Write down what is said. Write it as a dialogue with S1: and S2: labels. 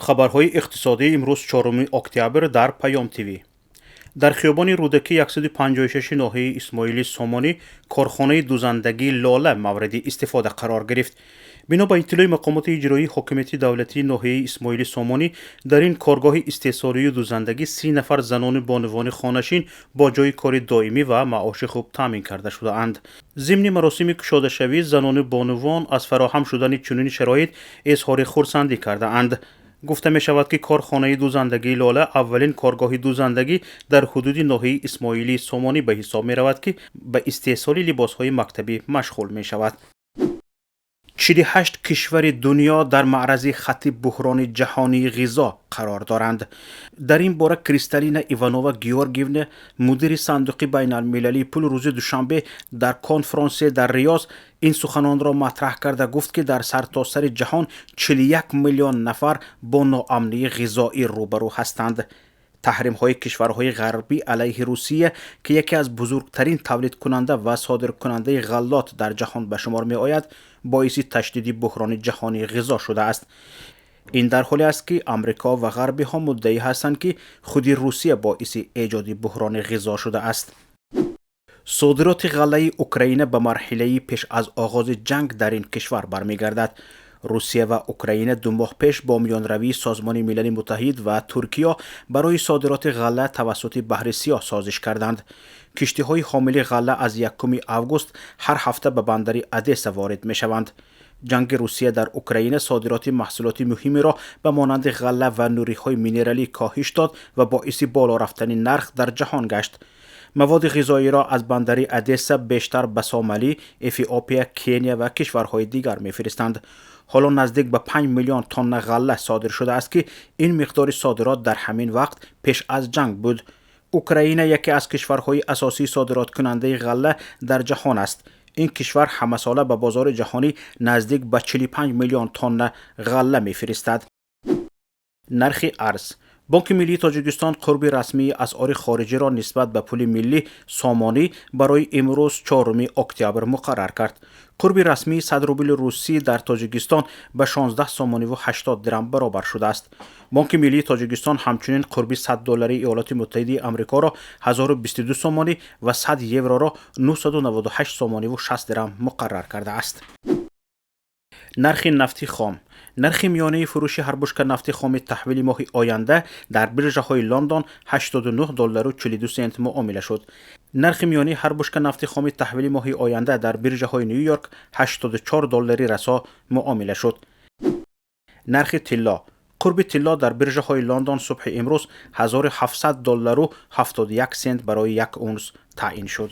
S1: Хабарҳои иқтисодии имрӯз, 4 октябр, дар Паём ТВ. Дар хиёбони Рӯдакӣ 156 ноҳияи Исмоили Сомонӣ корхонаи дузандагии «Лола» мавриди истифода қарор гирифт. Бино ба иттилои мақомоти иҷроии ҳокимияти давлатии ноҳияи Исмоили Сомонӣ, дар ин коргоҳи истеҳсолию дузандагӣ 30 нафар занону бонувони хонашин бо ҷойи кори доимӣ ва маоши хуб таъмин карда шудаанд. Зимни маросими кушодашавӣ занону бонувон аз фароҳам шудани чунин шароит изҳори хурсандӣ кардаанд. Гуфта мешавад, ки корхонаи дузандагии «Лола» аввалин коргоҳи дузандагӣ дар ҳудуди ноҳияи Исмоили Сомонӣ ба ҳисоб меравад, ки ба истеҳсоли либосҳои мактабӣ машғул мешавад. 48 кишвари дунё дар маърази хатти буҳрони ҷаҳонии ғизо қарор доранд. Дар ин бора Кристалина Иванова Георгиевна, мудири Сандуқи байналмилалии пул, рӯзи душанбе дар конфронсе дар Риёз ин суханонро матраҳ карда гуфт, ки дар сартосари ҷаҳон 41 миллион нафар бо ноамнии ғизоӣ рӯбарӯ ҳастанд. Таҳримҳои кишварҳои ғарбӣ алайҳи Русия, ки яке аз бузургтарин тавлидкунанда ва содиркунандаи ғаллот дар ҷаҳон ба шумор меояд, боиси ташдиди буҳрони ҷаҳонии ғизо шудааст. Ин дар ҳоле аст, ки Амрико ва ғарбиҳо муддаӣ ҳастанд, ки худи Русия боиси эҷоди буҳрони ғизо шудааст. Содироти ғаллаи Украина ба марҳилаи пеш аз оғози ҷанг дар ин кишвар бармегардад. Русия ва Украина 2 моҳ пеш бо миёнравии Созмони Милали Муттаҳид ва Туркиё барои содироти ғалла тавассути Баҳри Сиёҳ созиш карданд. Киштиҳои ҳомили ғалла аз 1 август ҳар ҳафта ба бандари Одесса ворид мешаванд. Ҷанги Русия дар Украина содироти маҳсулоти муҳимеро ба монанди ғалла ва нуриҳои минералӣ коҳиш дод ва боиси боло рафтани нарх дар ҷаҳон гашт. Маводи ғизоиро аз бандари Одесса бештар ба Сомалӣ, Эфиопия, Кения ва кишварҳои дигар мефиристанд. Ҳоло наздик ба 5 миллион тонна ғалла содир шудааст, ки ин миқдори содирот дар ҳамин вақт пеш аз ҷанг буд. Украина яке аз кишварҳои асосии содироткунандаи ғалла дар ҷаҳон аст. Ин кишвар ҳамасола ба бозори ҷаҳонӣ наздик ба 45 миллион тонна ғалла мефиристад. Нархи арз. Бонки миллии Тоҷикистон қурби расмии асъори хориҷиро нисбат ба пули миллӣ сомонӣ барои имрӯз, 4 октябр, муқаррар кард. Қурби расмии 100 рубли русӣ дар Тоҷикистон ба 16 сомониву 80 дирам баробар шудааст. Бонки миллии Тоҷикистон ҳамчунин қурби 100 доллари Иёлоти Муттаҳидаи Амрикоро 1022 сомонӣ ва 100 евроро 998 сомониву 60 дирам муқаррар кардааст. Нархи нафти хом. Нархи миёнаи фурӯши ҳар бушка нафти хоми таҳвили моҳи оянда дар биржаҳои Лондон 89 доллару 42 сент муомила шуд. Нархи миёнаи ҳар бушка нафти хоми таҳвили моҳи оянда дар биржаҳои Ню Йорк 84 доллари расо муомила шуд. Нархи тилло. Қурби тилло дар биржаҳои Лондон субҳи имрӯз 1700 доллару 71 сент барои як унс таъин шуд.